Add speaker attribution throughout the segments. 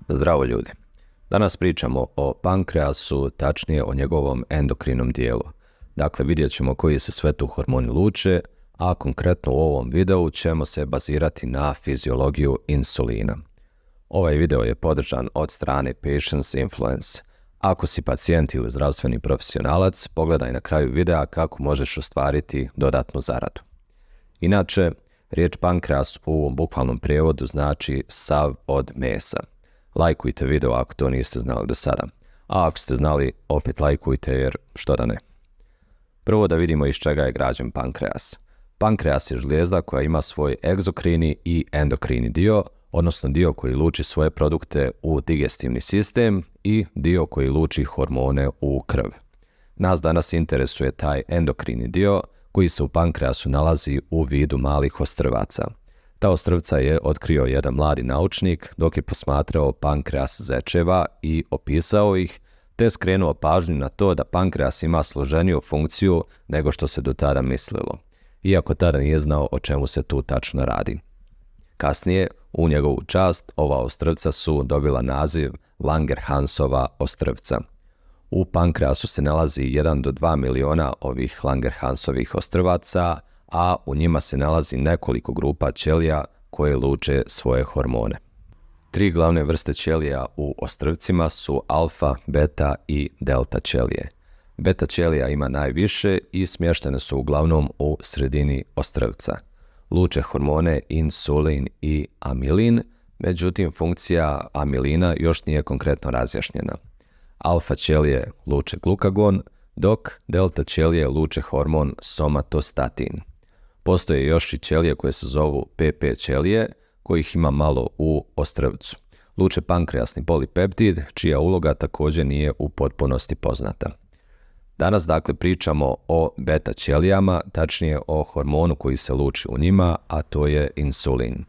Speaker 1: Zdravo ljudi. Danas pričamo o pankreasu, tačnije o njegovom endokrinom dijelu. Dakle, vidjet ćemo koji se sve tu hormoni luče, a konkretno u ovom videu ćemo se bazirati na fiziologiju insulina. Ovaj video je podržan od strane Patients Influence. Ako si pacijent ili zdravstveni profesionalac, pogledaj na kraju videa kako možeš ostvariti dodatnu zaradu. Inače, riječ pankreas u ovom bukvalnom prijevodu znači sav od mesa. Lajkujte video ako to niste znali do sada. A ako ste znali, opet lajkujte jer što da ne. Prvo da vidimo iz čega je građen pankreas. Pankreas je žlijezda koja ima svoj egzokrini i endokrini dio, odnosno dio koji luči svoje produkte u digestivni sistem i dio koji luči hormone u krv. Nas danas interesuje taj endokrini dio koji se u pankreasu nalazi u vidu malih ostrvaca. Ta ostrvca je otkrio jedan mladi naučnik dok je posmatrao pankreas zečeva i opisao ih, te skrenuo pažnju na to da pankreas ima složeniju funkciju nego što se do tada mislilo, iako tada nije znao o čemu se tu tačno radi. Kasnije, u njegovu čast, ova ostrvca su dobila naziv Langerhansova ostrvca. U pankreasu se nalazi 1 do 2 miliona ovih Langerhansovih ostrvaca, a u njima se nalazi nekoliko grupa ćelija koje luče svoje hormone. Tri glavne vrste ćelija u ostrvcima su alfa, beta i delta ćelije. Beta ćelija ima najviše i smještene su uglavnom u sredini ostrvca. Luče hormone insulin i amilin, međutim funkcija amilina još nije konkretno razjašnjena. Alfa ćelije luče glukagon, dok delta ćelije luče hormon somatostatin. Postoje još i ćelije koje se zovu PP ćelije, kojih ima malo u ostrvcu. Luče pankreasni polipeptid, čija uloga također nije u potpunosti poznata. Danas dakle pričamo o beta ćelijama, tačnije o hormonu koji se luči u njima, a to je insulin.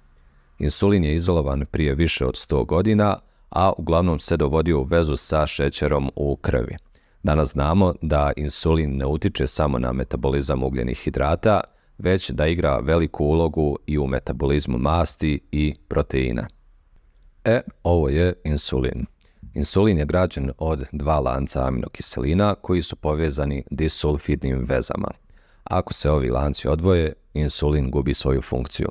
Speaker 1: Insulin je izolovan prije više od 100 godina, a uglavnom se dovodio u vezu sa šećerom u krvi. Danas znamo da insulin ne utiče samo na metabolizam ugljenih hidrata, već da igra veliku ulogu i u metabolizmu masti i proteina. Ovo je insulin. Insulin je građen od dva lanca aminokiselina koji su povezani disulfidnim vezama. Ako se ovi lanci odvoje, insulin gubi svoju funkciju.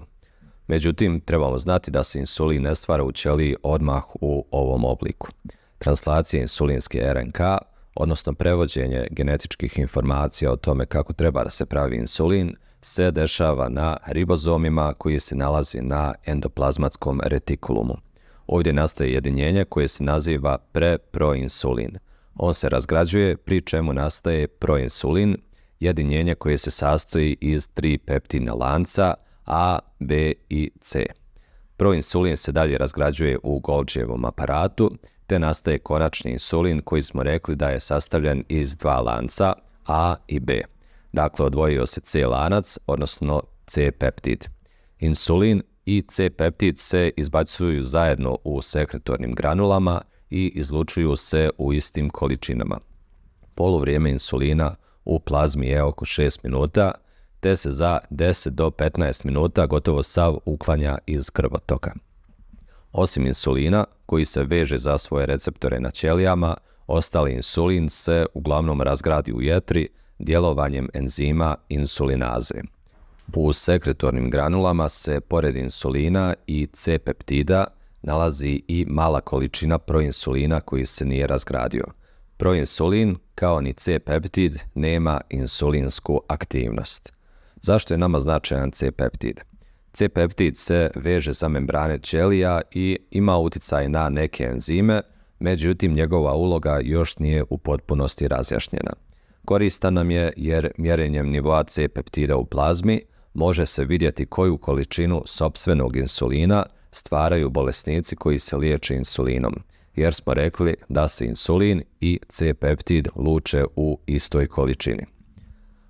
Speaker 1: Međutim, trebamo znati da se insulin ne stvara u ćeliji odmah u ovom obliku. Translacija insulinske RNK, odnosno prevođenje genetičkih informacija o tome kako treba da se pravi insulin, se dešava na ribozomima koji se nalazi na endoplazmatskom retikulumu. Ovdje nastaje jedinjenje koje se naziva preproinsulin. On se razgrađuje, pri čemu nastaje proinsulin, jedinjenje koje se sastoji iz 3 peptidna lanca A, B i C. Proinsulin se dalje razgrađuje u Golgijevom aparatu, te nastaje konačni insulin koji smo rekli da je sastavljen iz 2 lanca A i B. Dakle, odvojio se C lanac, odnosno C peptid. Insulin i C peptid se izbacuju zajedno u sekretornim granulama i izlučuju se u istim količinama. Poluvrijeme insulina u plazmi je oko 6 minuta, te se za 10 do 15 minuta gotovo sav uklanja iz krvotoka. Osim insulina, koji se veže za svoje receptore na ćelijama, ostali insulin se uglavnom razgradi u jetri djelovanjem enzima insulinaze. U sekretornim granulama se pored insulina i C peptida nalazi i mala količina proinsulina koji se nije razgradio. Proinsulin, kao ni C peptid, nema insulinsku aktivnost. Zašto je nama značajan C peptid? C peptid se veže za membrane ćelija i ima utjecaj na neke enzime, međutim njegova uloga još nije u potpunosti razjašnjena. Koristan nam je jer mjerenjem nivoa C peptida u plazmi može se vidjeti koju količinu sopstvenog insulina stvaraju bolesnici koji se liječe insulinom, jer smo rekli da se insulin i C peptid luče u istoj količini.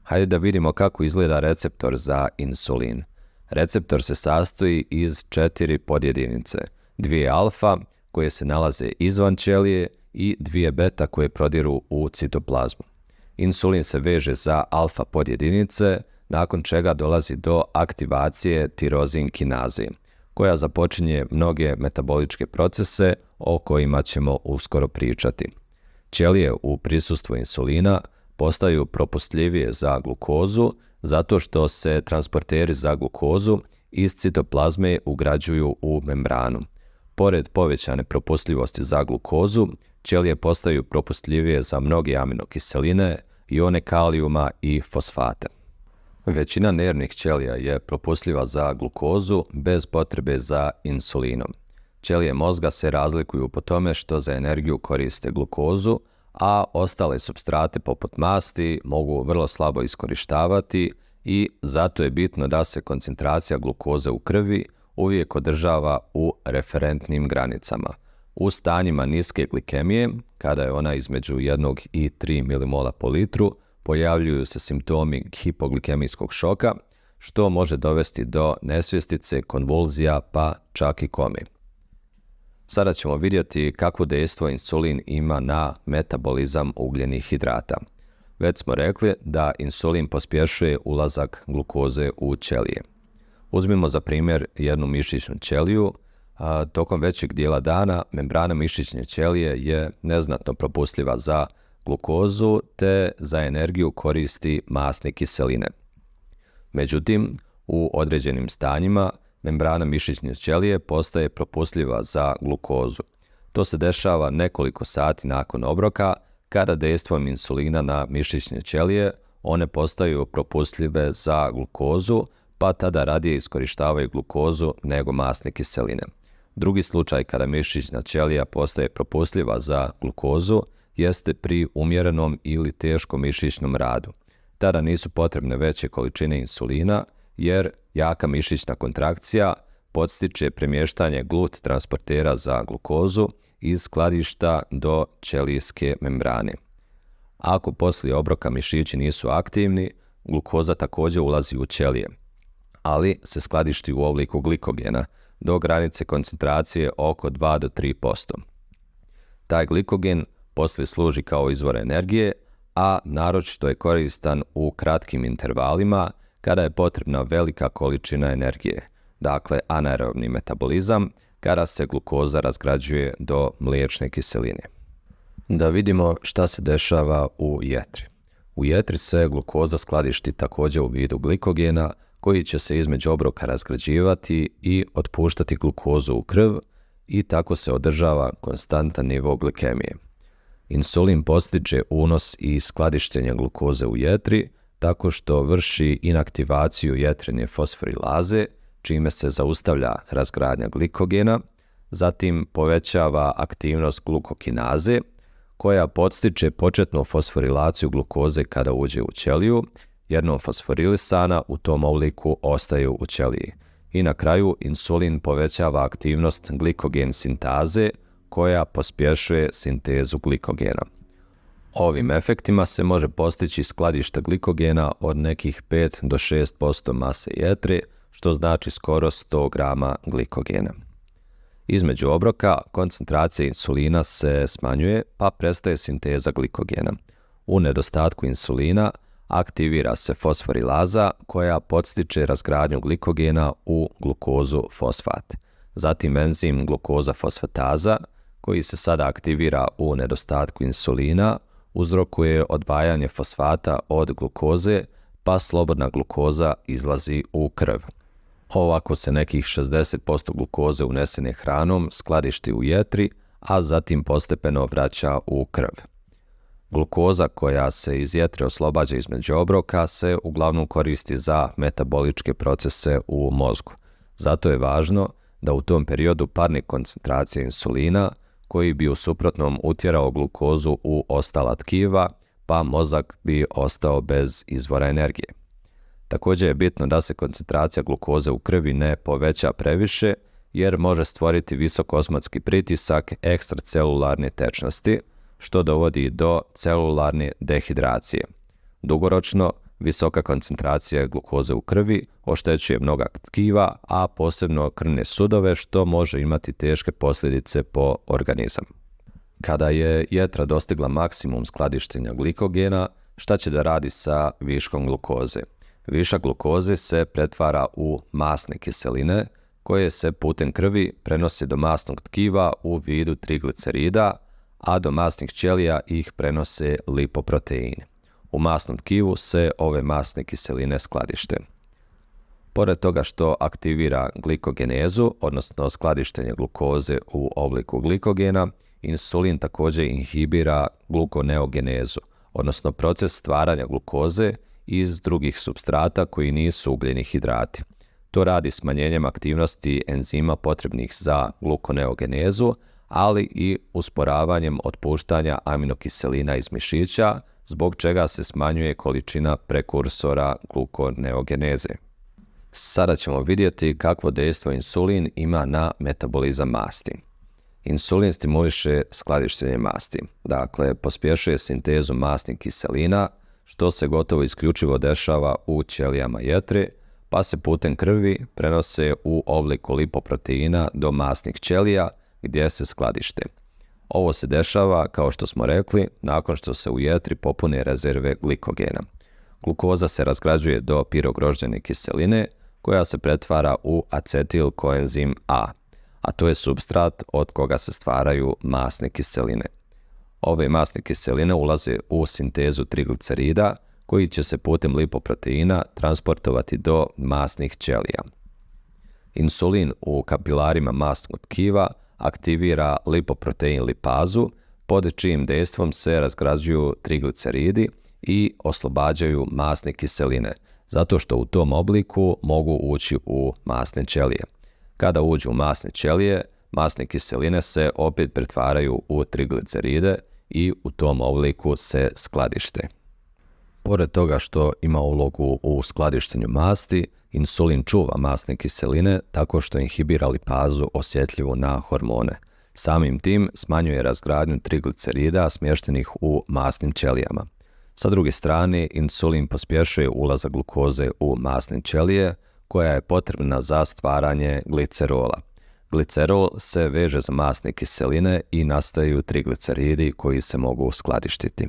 Speaker 1: Hajde da vidimo kako izgleda receptor za insulin. Receptor se sastoji iz 4 podjedinice, 2 alfa koje se nalaze izvan ćelije i 2 beta koje prodiru u citoplazmu. Insulin se veže za alfa podjedinice, nakon čega dolazi do aktivacije tirozin kinaze, koja započinje mnoge metaboličke procese o kojima ćemo uskoro pričati. Ćelije u prisustvu insulina postaju propustljivije za glukozu zato što se transporteri za glukozu iz citoplazme ugrađuju u membranu. Pored povećane propustljivosti za glukozu, ćelije postaju propustljivije za mnoge aminokiseline, ione kalijuma i fosfate. Većina nervnih ćelija je propustljiva za glukozu bez potrebe za insulinom. Ćelije mozga se razlikuju po tome što za energiju koriste glukozu, a ostale supstrate poput masti mogu vrlo slabo iskorištavati i zato je bitno da se koncentracija glukoze u krvi uvijek održava u referentnim granicama. U stanjima niske glikemije, kada je ona između 1 i 3 milimola po litru, pojavljuju se simptomi hipoglikemijskog šoka, što može dovesti do nesvjestice, konvulzija pa čak i kome. Sada ćemo vidjeti kakvo dejstvo insulin ima na metabolizam ugljenih hidrata. Već smo rekli da insulin pospješuje ulazak glukoze u ćelije. Uzmimo za primjer jednu mišićnu ćeliju. Tokom većeg dijela dana membrana mišićne ćelije je neznatno propustljiva za glukozu te za energiju koristi masne kiseline. Međutim, u određenim stanjima membrana mišićne ćelije postaje propustljiva za glukozu. To se dešava nekoliko sati nakon obroka, kada dejstvom insulina na mišićne ćelije one postaju propustljive za glukozu, pa tada radije iskorištavaju glukozu nego masne kiseline. Drugi slučaj kada mišićna ćelija postaje propustljiva za glukozu jeste pri umjerenom ili teškom mišićnom radu. Tada nisu potrebne veće količine insulina, jer jaka mišićna kontrakcija podstiče premještanje glut transportera za glukozu iz skladišta do ćelijske membrane. Ako poslije obroka mišići nisu aktivni, glukoza također ulazi u ćelije, ali se skladišti u obliku glikogena do granice koncentracije oko 2 do 3%. Taj glikogen poslije služi kao izvor energije, a naročito je koristan u kratkim intervalima kada je potrebna velika količina energije, dakle anaerobni metabolizam, kada se glukoza razgrađuje do mliječne kiseline. Da vidimo šta se dešava u jetri. U jetri se glukoza skladišti također u vidu glikogena koji će se između obroka razgrađivati i otpuštati glukozu u krv i tako se održava konstantan nivo glikemije. Insulin postiže unos i skladištenje glukoze u jetri tako što vrši inaktivaciju jetrene fosforilaze, čime se zaustavlja razgradnja glikogena, zatim povećava aktivnost glukokinaze, koja podstiče početnu fosforilaciju glukoze kada uđe u ćeliju, jednom fosforilisana u tom obliku ostaju u ćeliji. I na kraju insulin povećava aktivnost glikogen sintaze, koja pospješuje sintezu glikogena. Ovim efektima se može postići skladište glikogena od nekih 5 do 6% mase jetre, što znači skoro 100 grama glikogena. Između obroka koncentracija insulina se smanjuje, pa prestaje sinteza glikogena. U nedostatku insulina aktivira se fosforilaza koja podstiče razgradnju glikogena u glukozu fosfat. Zatim enzim glukoza fosfataza, koji se sada aktivira u nedostatku insulina, uzrokuje odvajanje fosfata od glukoze, pa slobodna glukoza izlazi u krv. Ovako se nekih 60% glukoze unesene hranom skladišti u jetri, a zatim postepeno vraća u krv. Glukoza koja se iz jetre oslobađa između obroka se uglavnom koristi za metaboličke procese u mozgu. Zato je važno da u tom periodu padne koncentracija insulina, koji bi u suprotnom utjerao glukozu u ostala tkiva, pa mozak bi ostao bez izvora energije. Također je bitno da se koncentracija glukoze u krvi ne poveća previše, jer može stvoriti visok osmotski pritisak ekstracelularne tečnosti, što dovodi do celularne dehidracije. Dugoročno, visoka koncentracija glukoze u krvi oštećuje mnoga tkiva, a posebno krvne sudove, što može imati teške posljedice po organizam. Kada je jetra dostigla maksimum skladištenja glikogena, šta će da radi sa viškom glukoze? Višak glukoze se pretvara u masne kiseline, koje se putem krvi prenose do masnog tkiva u vidu triglicerida, a do masnih ćelija ih prenose lipoproteini. U masnom tkivu se ove masne kiseline skladište. Pored toga što aktivira glikogenezu, odnosno skladištenje glukoze u obliku glikogena, insulin također inhibira glukoneogenezu, odnosno proces stvaranja glukoze iz drugih supstrata koji nisu ugljeni hidrati. To radi smanjenjem aktivnosti enzima potrebnih za glukoneogenezu, ali i usporavanjem otpuštanja aminokiselina iz mišića, zbog čega se smanjuje količina prekursora glukoneogeneze. Sada ćemo vidjeti kakvo dejstvo insulin ima na metabolizam masti. Insulin stimuliše skladištenje masti, dakle pospješuje sintezu masnih kiselina, što se gotovo isključivo dešava u ćelijama jetre, pa se putem krvi prenose u obliku lipoproteina do masnih ćelija gdje se skladište. Ovo se dešava, kao što smo rekli, nakon što se u jetri popune rezerve glikogena. Glukoza se razgrađuje do pirogrožđene kiseline, koja se pretvara u acetil koenzim a to je supstrat od koga se stvaraju masne kiseline. Ove masne kiseline ulaze u sintezu triglicerida, koji će se putem lipoproteina transportovati do masnih ćelija. Insulin u kapilarima masnog tkiva aktivira lipoprotein lipazu, pod čijim dejstvom se razgrađuju trigliceridi i oslobađaju masne kiseline, zato što u tom obliku mogu ući u masne ćelije. Kada uđu u masne ćelije, masne kiseline se opet pretvaraju u trigliceride i u tom obliku se skladište. Pored toga što ima ulogu u skladištenju masti, insulin čuva masne kiseline tako što inhibira lipazu osjetljivu na hormone. Samim tim smanjuje razgradnju triglicerida smještenih u masnim ćelijama. Sa druge strane, insulin pospješuje ulazak glukoze u masne ćelije, koja je potrebna za stvaranje glicerola. Glicerol se veže za masne kiseline i nastaju trigliceridi koji se mogu skladištiti.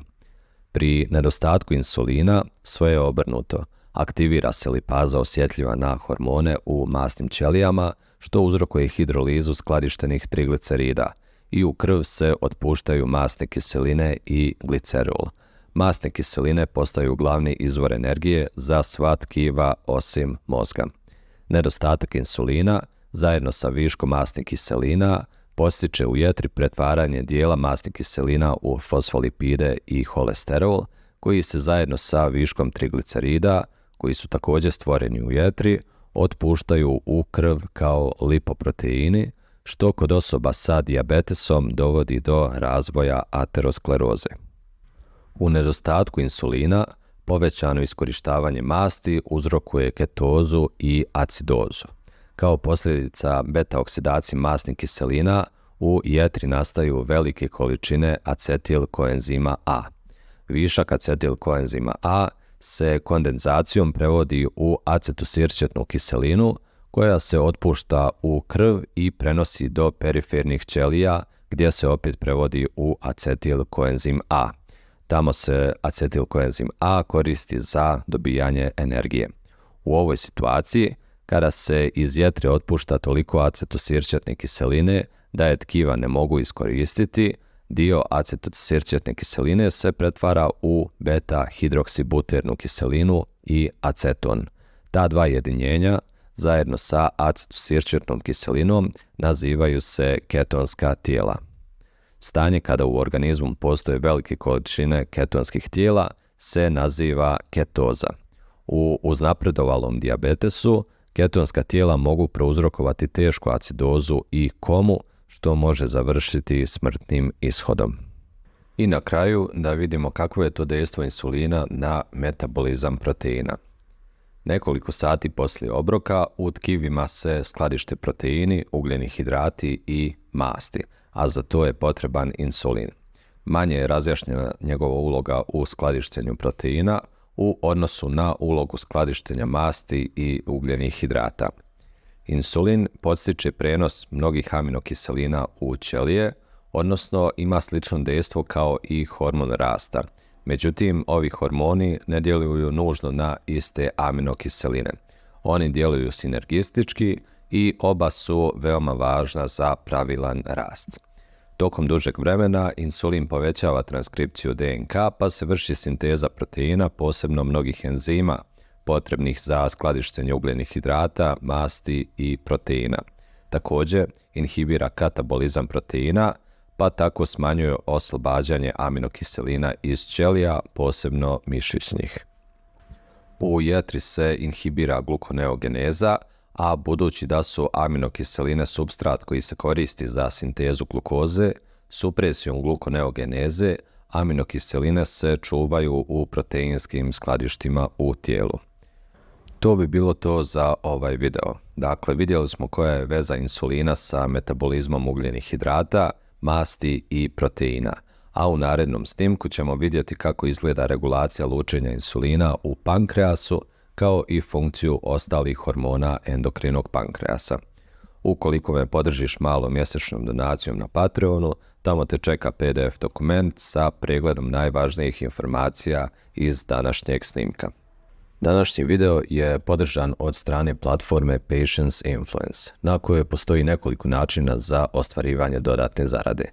Speaker 1: Pri nedostatku insulina sve je obrnuto. Aktivira se lipaza osjetljiva na hormone u masnim ćelijama, što uzrokuje hidrolizu skladištenih triglicerida i u krv se otpuštaju masne kiseline i glicerol. Masne kiseline postaju glavni izvor energije za sva tkiva osim mozga. Nedostatak insulina, zajedno sa viškom masnih kiselina, postiče u jetri pretvaranje dijela masnih kiselina u fosfolipide i holesterol, koji se zajedno sa viškom triglicerida, koji su također stvoreni u jetri, otpuštaju u krv kao lipoproteini, što kod osoba sa dijabetesom dovodi do razvoja ateroskleroze. U nedostatku insulina, povećano iskorištavanje masti uzrokuje ketozu i acidozu. Kao posljedica beta-oksidacije masnih kiselina, u jetri nastaju velike količine acetil koenzima A. Višak acetil koenzima A se kondenzacijom prevodi u acetosirćetnu kiselinu, koja se otpušta u krv i prenosi do perifernih ćelija, gdje se opet prevodi u acetil koenzim A. Tamo se acetil koenzim A koristi za dobijanje energije. U ovoj situaciji, kada se iz jetre otpušta toliko acetosirćetne kiseline da je tkiva ne mogu iskoristiti, dio acetosirćetne kiseline se pretvara u beta-hidroksibuternu kiselinu i aceton. Ta dva jedinjenja, zajedno sa acetosirćetnom kiselinom, nazivaju se ketonska tijela. Stanje kada u organizmu postoje velike količine ketonskih tijela se naziva ketoza. U uznapredovalom dijabetesu ketonska tijela mogu prouzrokovati tešku acidozu i komu, što može završiti smrtnim ishodom. I na kraju da vidimo kakvo je to dejstvo insulina na metabolizam proteina. Nekoliko sati poslije obroka u tkivima se skladište proteini, ugljeni hidrati i masti, a za to je potreban insulin. Manje je razjašnjena njegova uloga u skladištenju proteina u odnosu na ulogu skladištenja masti i ugljenih hidrata. Insulin podstiče prenos mnogih aminokiselina u ćelije, odnosno ima slično dejstvo kao i hormon rasta. Međutim, ovi hormoni ne djeluju nužno na iste aminokiseline. Oni djeluju sinergistički i oba su veoma važna za pravilan rast. Tokom dužeg vremena insulin povećava transkripciju DNK pa se vrši sinteza proteina, posebno mnogih enzima potrebnih za skladištenje ugljenih hidrata, masti i proteina. Također, inhibira katabolizam proteina, pa tako smanjuje oslobađanje aminokiselina iz ćelija, posebno mišićnih. U jetri se inhibira glukoneogeneza, a budući da su aminokiseline supstrat koji se koristi za sintezu glukoze, supresijom glukoneogeneze aminokiseline se čuvaju u proteinskim skladištima u tijelu. To bi bilo to za ovaj video. Dakle, vidjeli smo koja je veza insulina sa metabolizmom ugljenih hidrata, masti i proteina, a u narednom snimku ćemo vidjeti kako izgleda regulacija lučenja insulina u pankreasu, kao i funkciju ostalih hormona endokrinog pankreasa. Ukoliko me podržiš malom mjesečnom donacijom na Patreonu, tamo te čeka PDF dokument sa pregledom najvažnijih informacija iz današnjeg snimka. Današnji video je podržan od strane platforme Patience Influence, na kojoj postoji nekoliko načina za ostvarivanje dodatne zarade.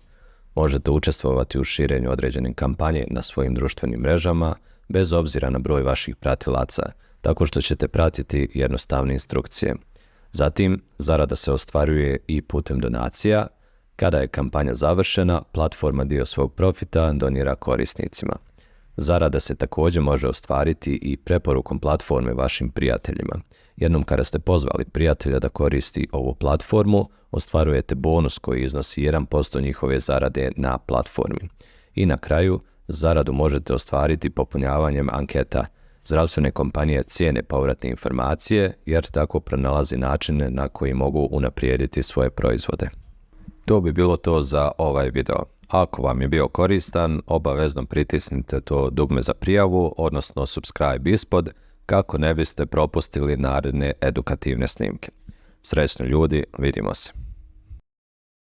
Speaker 1: Možete učestvovati u širenju određene kampanje na svojim društvenim mrežama, bez obzira na broj vaših pratilaca, tako što ćete pratiti jednostavne instrukcije. Zatim, zarada se ostvaruje i putem donacija. Kada je kampanja završena, platforma dio svog profita donira korisnicima. Zarada se također može ostvariti i preporukom platforme vašim prijateljima. Jednom kada ste pozvali prijatelja da koristi ovu platformu, ostvarujete bonus koji iznosi 1% njihove zarade na platformi. I na kraju, zaradu možete ostvariti popunjavanjem anketa. Zdravstvene kompanije cijene povratne informacije jer tako pronalazi načine na koji mogu unaprijediti svoje proizvode. To bi bilo to za ovaj video. Ako vam je bio koristan, obavezno pritisnite to dugme za prijavu, odnosno subscribe ispod, kako ne biste propustili naredne edukativne snimke. Srećno ljudi, vidimo se.